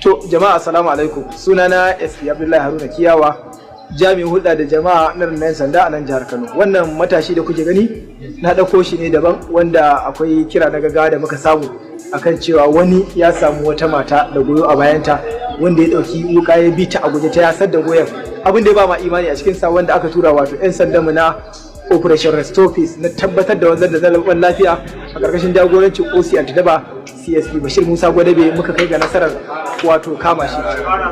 To jama'a, assalamu alaikum. Sunana SP Abdullahi Haruna Kiyawa, jami'in hulɗa da jama'a na rundunar sanda a nan jihar Kano. Wannan matashi da kuke gani na ɗauko shi ne daban, wanda akwai kira na gaggawa da muka samu akan cewa wani ya samu wata mata da goyo a bayanta, wanda ya ɗauki wuka ya bi ta a guje ta yasar da goyon. Abin da ya ba ma imani a cikin sa, wanda aka tura wato 'yan sandanmu na Operation Restore Peace na tabbatar da wanzar da zaman lafiya a ƙarƙashin jagorancin OC Antidaba CSP Bashir Musa Gwadabe, muka kai ga nasarar wato kama shi.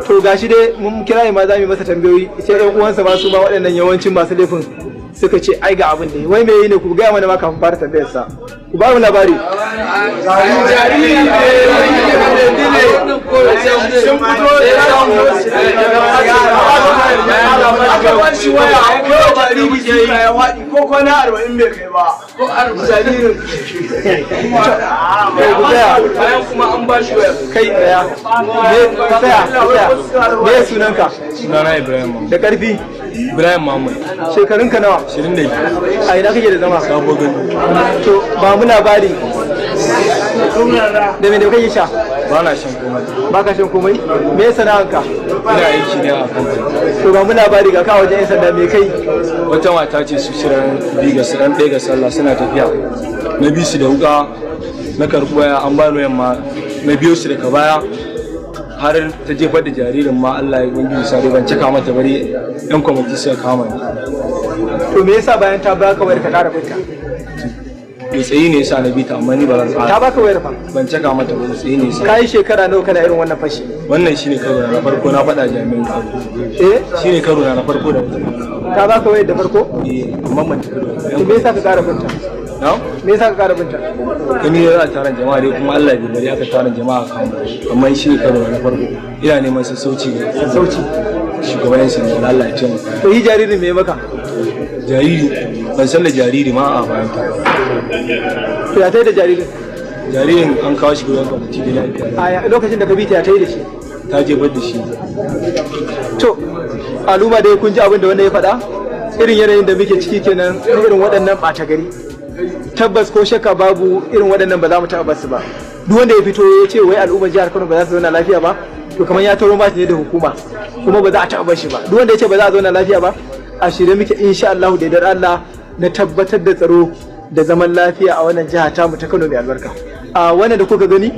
To gashi dai mun kira ma za mu yi masa tambayoyi, sai ɗan uwansa ma su ma waɗannan yawancin masu laifin suka ce ai ga abin da yi. Wai me yi ne? Ku gaya mana ma kafin fara tambayar sa. Ku ba mu labari. Jariri ne, sun fito, aka ba shi waya, jariri ya waɗi ko kwana 40 bai kai ba jaririn. Ku tsaya. Bayan kuma an ba shi waya. Kai tsaya. Me, tsaya, tsaya. Me sunanka? Sunana Ibrahim Mahmud. Da ƙarfi. Ibrahim Mahmud. Shekarunka nawa? 22. A ina kake da zama? Sabo Gani. To ba mu labari. Da me da kake sha? Ba na shan komai. Ba ka shan komai? Me sana'anka? Ina aiki ne a kamfani. To ba mu labari, ga ka wajen 'yan sanda, me kai? Wata mata ce su shirin bi ga su ran 1 ga sallah suna tafiya. Na bi su da wuka, na karɓi waya, an bani wayan ma, na biyo su daga baya har ta jefar da jaririn ma. Allah ya ubangiji sare ban cika mata bari yan kwamiti suka kama ni. To me yasa bayan ta baka wayar ka ƙara binta? Tsayi ne yasa na bi ta, amma ni ba zan Ta tsara. baka wayar fa. Ban cika mata ba, tsayi ne yasa. Ka yi shekara nawa kana irin wannan fashi? Wannan shine karo na farko, na faɗa jami'an tsaro. Eh? Shine karo na farko da mutum. Ta baka wayar da farko? Eh, amma ban tafi da To me yasa ka ƙara binta? Na? Me yasa ka ƙara binta? Gani za a taron jama'a dai, kuma Allah bai bari aka taron jama'a kan, amma shi ne karo na farko. Ina neman sassauci ga Sassauci. shugaban yan sanda da Allah ya taimaka. To yi jaririn me maka? Jariri, ban san da jariri ma a bayan ta. To ya tai da jaririn? Jaririn an kawo shi gurin kwamiti da lafiya. A lokacin da ka bi ta, ya tai da shi? Ta jefar da shi. To al'umma dai kun ji abin da wanda ya faɗa. Irin yanayin da muke ciki kenan na irin waɗannan ɓata gari. Tabbas, ko shakka babu, irin waɗannan ba za mu taɓa basu ba. Duk wanda ya fito ya ce wai al'ummar jihar Kano ba za su zauna lafiya ba, to kamar ya taro mashi ne da hukuma, kuma ba za a taɓa shi ba. Duk wanda ya ce ba za a zauna lafiya ba, a shirye muke insha Allah da yardar Allah na tabbatar da tsaro da zaman lafiya a wannan jiha tamu ta Kano mai albarka. A wannan da kuka gani,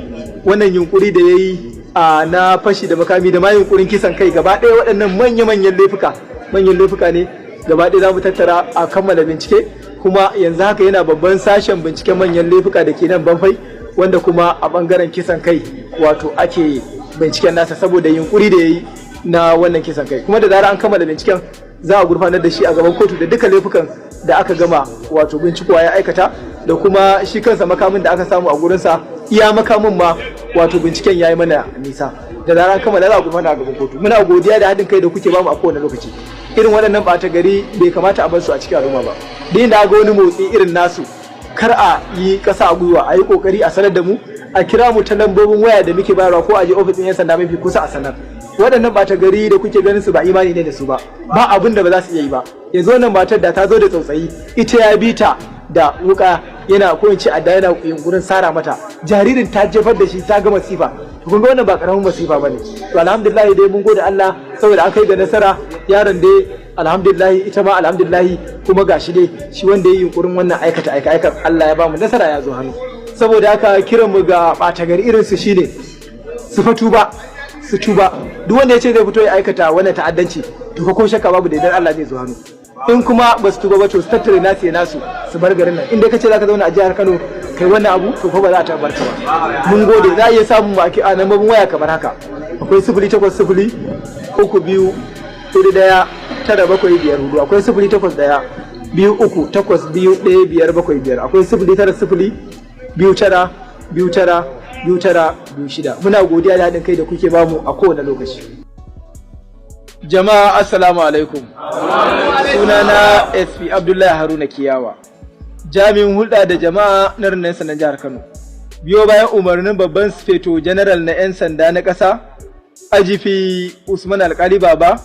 wannan yunkuri da yayi a na fashi da makami da ma yunkurin kisan kai, gaba ɗaya waɗannan manya-manyan laifuka, manyan laifuka ne. Gaba ɗaya za mu tattara a kammala bincike, kuma yanzu haka yana babban sashen binciken manyan laifuka da ke nan Banfai, wanda kuma a bangaren kisan kai wato ake binciken nasa saboda yunkuri da ya yi na wannan kisan kai. Kuma da zarar an kammala binciken, za a gurfanar da shi a gaban kotu da duka laifukan da aka gama wato bincikowa ya aikata, da kuma shi kansa makamin da aka samu a gurinsa. Iya makamin ma wato binciken ya yi mana nisa. Da zarar an kammala, za a gurfanar a gaban kotu. Muna godiya da haɗin kai da kuke bamu a kowane lokaci. Irin waɗannan ɓata gari bai kamata a bar su a cikin al'umma ba. Duk inda aka wani motsi irin nasu, kar a yi ƙasa a gwiwa, a yi ƙoƙari a sanar da mu, a kira mu ta lambobin waya da muke bayarwa, ko a je ofis ɗin 'yan sanda mafi kusa a sanar. Waɗannan ɓata gari da kuke ganin su ba imani ne da su ba, ba abin da ba za su iya yi ba. Yanzu wannan matar da ta zo da tsautsayi, ita ya bi ta da wuka yana, ko in ce adda, yana yunkurin sara mata jaririn, ta jefar da shi, ta ga masifa. To kun ga wannan ba karamin masifa bane. To alhamdulillah dai, mun gode Allah saboda an kai ga nasara. Yaron dai alhamdulillah, ita ma alhamdulillah. Kuma gashi dai shi wanda ya yi yunkurin wannan aikata aika aikar, Allah ya ba mu nasara ya zo hannu. Saboda haka kiran mu ga ɓata gari irin su shine su fa tuba, su tuba. Duk wanda ya ce zai fito ya aikata wannan ta'addanci, to ko shakka babu, da idan Allah zai zo hannu. In kuma ba su tuba ba, to su tattare nasu ya nasu su bar garin nan. In dai kace zaka zauna a jihar Kano kai wannan abu, to fa ba za a taɓa barka ba. Mun gode. Za a iya samun mu a lambobin waya kamar haka: akwai 08032419754, akwai 08123821575, akwai 09029292926. Muna godiya da haɗin kai da kuke bamu a kowane lokaci. Jama'a, assalamu alaikum. Sunana SP Abdullahi Haruna Kiyawa, jami'in hulɗa da jama'a na rundunar sandan jihar Kano. Biyo bayan umarnin babban sufeto general na 'yan sanda na ƙasa, IGP Usman Alkali Baba,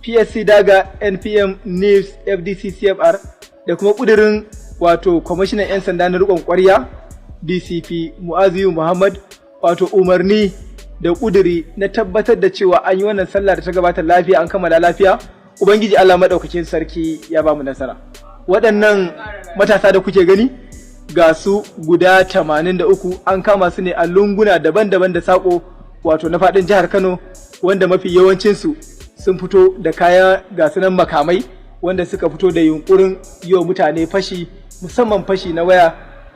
PSC daga NPM News FDC CFR, da kuma ƙudurin wato kwamishinan 'yan sanda na riƙon ƙwarya DCP Mu'aziyu Muhammad, wato umarni da ƙuduri na tabbatar da cewa an yi wannan sallah da ta gabata lafiya, an kammala lafiya. Ubangiji Allah maɗaukakin sarki ya ba mu nasara. Waɗannan matasa da kuke gani ga su guda 83, an kama su ne a lunguna daban-daban da saƙo, wato na faɗin jihar Kano, wanda mafi yawancinsu sun fito da kaya, ga sunan makamai, wanda suka fito da yunkurin yi wa mutane fashi, musamman fashi na waya,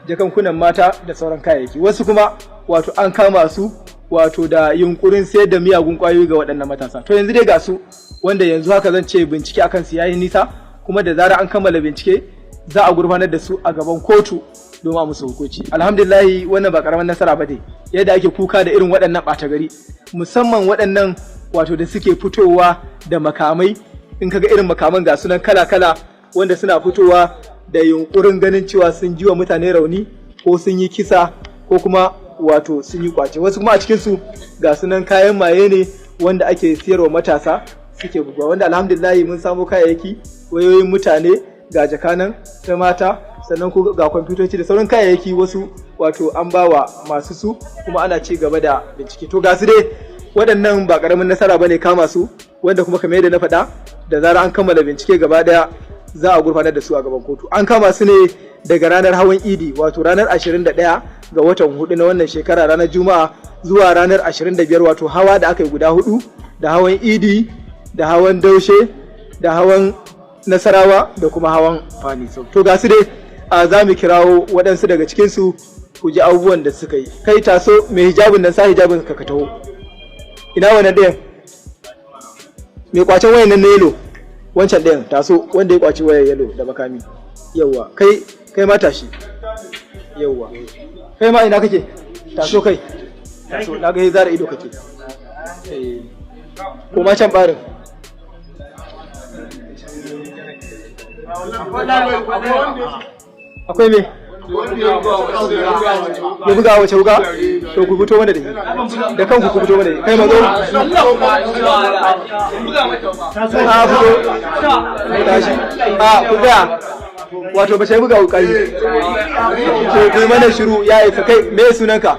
jakankunan mata da sauran kayayyaki. Wasu kuma wato an kama su wato da yunkurin sayar da miyagun kwayoyi ga waɗannan matasa. To yanzu dai ga su, wanda yanzu haka zan ce bincike akan su yayi nisa, kuma da zarar an kammala bincike za a gurfanar da su a gaban kotu domin a musu hukunci. Alhamdulillahi, wannan ba karamin nasara ba dai. Yadda ake kuka da irin waɗannan ɓata gari, musamman waɗannan wato da suke fitowa da makamai, in kaga irin makaman ga sunan kala-kala, wanda suna fitowa da yunkurin ganin cewa sun ji wa mutane rauni ko sun yi kisa ko kuma wato sun yi kwace. Wasu kuma a cikinsu ga sunan kayan maye ne wanda ake siyarwa matasa suke bugawa, wanda alhamdulillahi mun samo kayayyaki, wayoyin mutane, ga jakanan ta mata, sannan ko ga kwamfutoci da sauran kayayyaki. Wasu wato an bawa masu su, kuma ana ci gaba da bincike. To ga su dai, waɗannan ba ƙaramin nasara bane kama su, wanda kuma kamar yadda na faɗa, da zarar an kammala bincike gaba ɗaya za a gurfanar da su a gaban kotu. An kama su ne daga ranar hawan Idi, wato ranar 21 ga watan hudu na wannan shekara, ranar Juma'a, zuwa ranar 25, wato hawa da aka yi guda hudu, da hawan Idi, da hawan Daushe, da hawan Nasarawa, da kuma hawan Fani. To ga su dai, a za mu kirawo waɗansu daga cikinsu ku ji abubuwan da suka yi. Kai, taso, mai hijabin nan, sa hijabin ka, ka taho. Ina wannan ɗayan mai kwacen wayan nan na yellow? Wancan ɗayan, taso, wanda ya kwaci wayar yellow da makami. Yawwa, kai, kai ma tashi. Yawwa, kai ma ina kake? Taso, kai taso, na ga zara ido kake. Eh, ko ma can barin. Akwai me ya buga wace wuka? To ku fito mana da shi da kanku, ku fito mana da shi. Kai, mazo. A fito, tashi, a ku ga wato ba sai buga wukari. To ku yi mana shiru, ya isa. Kai, me sunanka?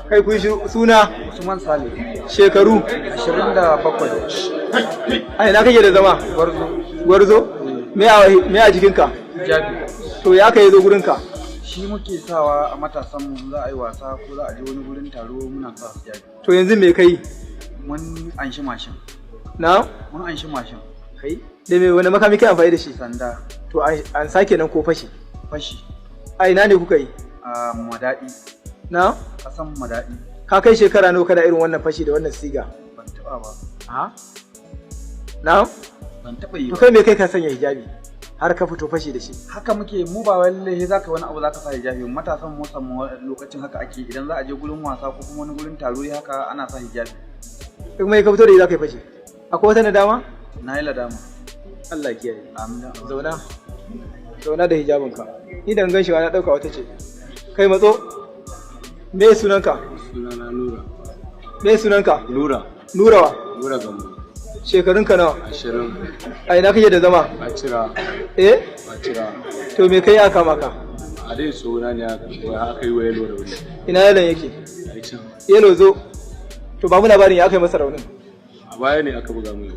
Kai, ku yi shiru. Suna? Usman Sale. Shekaru? 27. A ina kake da zama? Gwarzo. Gwarzo. Me a jikinka? Hijabi. To ya ka zo gurinka? Shi muke sawa a matasan mu, za a yi wasa ko za a je wani gurin taro, muna sa hijabi. To yanzu me kai? Mun anshi mashin. Na? Mun anshi mashin. Kai da me, wani makami kai amfani da shi? Sanda. To an sake nan ko fashi? Fashi. A ina ne kuka yi? A Madaɗi. Na? Ƙasan Madaɗi. Ka kai shekara nawa kana irin wannan fashi da wannan siga? Ban taɓa ba. A na? Ban taɓa yi To ba. kai, me kai ka sanya hijabi har ka fito fashi da shi? Haka muke mu, ba wai lallai za ka wani abu za ka sa hijabi. Matasan mu musamman lokacin haka ake, idan za a je gurin wasa ko kuma wani gurin taro dai haka ana sa hijabi. Kai kuma ka fito da shi za ka yi fashi. Akwai wata nadama? Na yi ladama. Allah kiyaye. Amin dan Allah. Zauna, zauna da hijabinka. Ni da gan shi na dauka wata ce. Kai, matso. Me sunanka? Sunana Nura. Me sunanka? Nura. Nurawa? Nura Gambo. Shekarunka nawa? 20. A ina kake da zama? Bacira. Eh? Bacira. To me kai aka maka? A dai suna ne aka wai aka yi wa yalo rauni. Ina yalon yake? A can. Yelo, zo. To ba mu labarin ya aka yi masa raunin. A baya ne aka buga mu yau.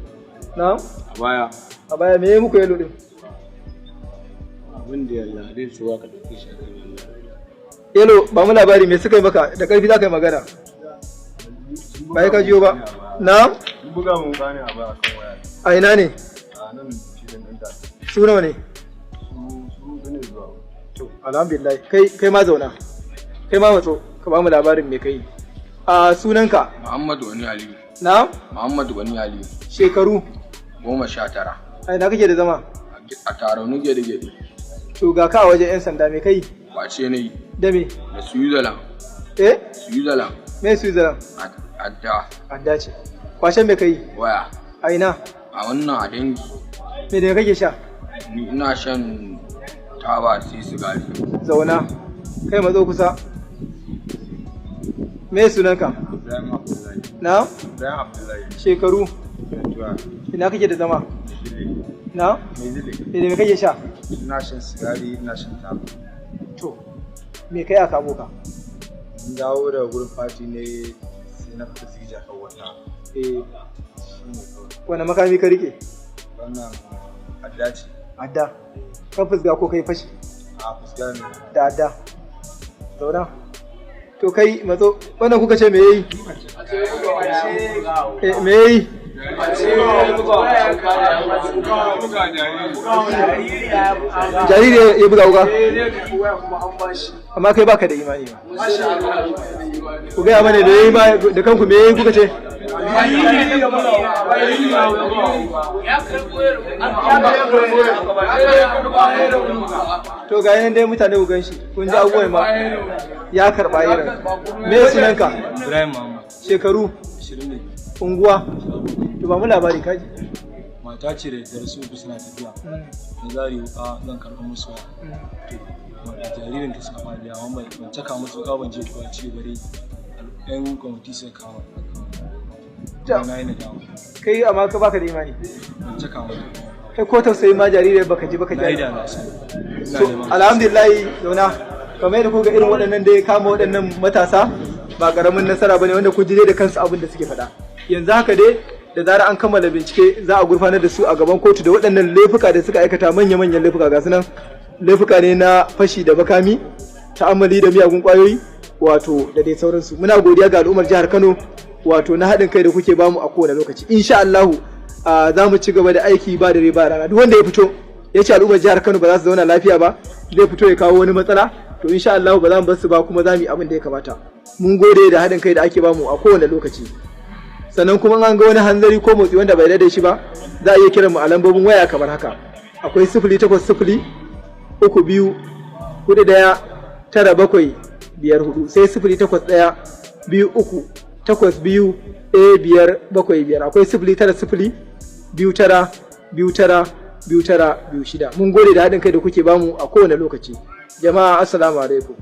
Na? A baya. A baya me ya muku yelo din? Abin da yalla dai su aka ɗauke shi aka yi wannan. Yelo, ba mu labari me suka yi maka. Da karfi za ka yi magana, ba ya ka jiyo ba. Na? Sun buga mun gane a baya kan waya. A ina ne? A nan filin ɗin ta. Su nawa ne? Su ne zuwa. To alhamdulillah. Kai, kai ma zauna. Kai ma matso, ka ba mu labarin me kai. A sunanka? Muhammadu Wani Aliyu. Na? Muhammadu Wani Aliyu. Shekaru? 19. A ina kake da zama? A taron gede-gede. To ga ka a wajen yan sanda, me kai? Kwace ne. Da me? Da Switzerland. Eh? Switzerland. Me Switzerland? Adda. Adda ce. Kwashen me kai? Waya. A ina? A wannan a dangi. Me da me kake sha? Ni ina shan taba sai sigari. Zauna. Kai, matso kusa. Me sunanka? Ibrahim Abdullahi. Na? Ibrahim Abdullahi. Shekaru? Yantuwa. Ina kake da zama? Zile. Na? Mai zile. Me da me kake sha? Ina shan sigari, ina shan taba. To me kai aka kamo ka? Mun dawo daga gurin fati ne sai na fita sija kan wata. Eh. Shi ne kawai. Wani makami ka rike? Wannan adda ce. Adda. Ka fusga ko kai fashi? A fuska ne. Da adda. Zauna. To kai matso, wannan kuka ce me yayi? Eh, me yayi? Jariri ya buga wuka? Amma kai baka da imani ba. Ku gaya mana da yayi ba da kanku me yayi kuka ce? To ga yanan dai mutane ku ganshi, kun ji abubuwan ma ya karba irin. Me sunanka? Ibrahim Muhammad. Shekaru? 22. Unguwa? To ba mu labari kaji. Mata ce da daddare su uku suna tafiya. Na zare wuka zan karɓi musu waya. To wanda jaririn ta suka faɗi amma ban caka musu wuka ban je kuwa ci bare yan kwamiti suka kama. Ta. Na yi nadama. Kai amma ka baka da imani. Ban caka mata. Kai ko tausayi ma jariri baka ji baka Na yi ji. da na sani. Ina So neman alhamdulillah zauna kamar yadda kuka irin waɗannan da ya kama waɗannan matasa ba ƙaramin nasara bane wanda kun ji dai da kansu abin da suke faɗa. Yanzu haka dai da zarar an kammala bincike za a gurfanar da su a gaban kotu da waɗannan laifuka da suka aikata manya-manyan laifuka ga su nan laifuka ne na fashi da makami, ta'ammali da miyagun ƙwayoyi wato da dai sauransu. Muna godiya ga al'ummar jihar Kano wato na haɗin kai da kuke bamu a kowane lokaci. Insha Allahu za mu ci gaba da aiki ba dare ba rana. Duk wanda ya fito ya ce al'ummar jihar Kano ba za su zauna lafiya ba, zai fito ya kawo wani matsala, to insha Allah ba za mu bar su ba kuma za mu yi abin da ya kamata. Mun gode da haɗin kai da ake bamu a kowane lokaci. Sannan kuma in an ga wani hanzari ko motsi wanda bai daidai shi ba, za a iya kiran mu a lambobin waya kamar haka. Akwai 080 32 41 97 54, sai 081 23 82 15 75, akwai 090 29 29 29 26. Mun gode da haɗin kai da kuke bamu a kowane lokaci. Jama'a assalamu alaikum.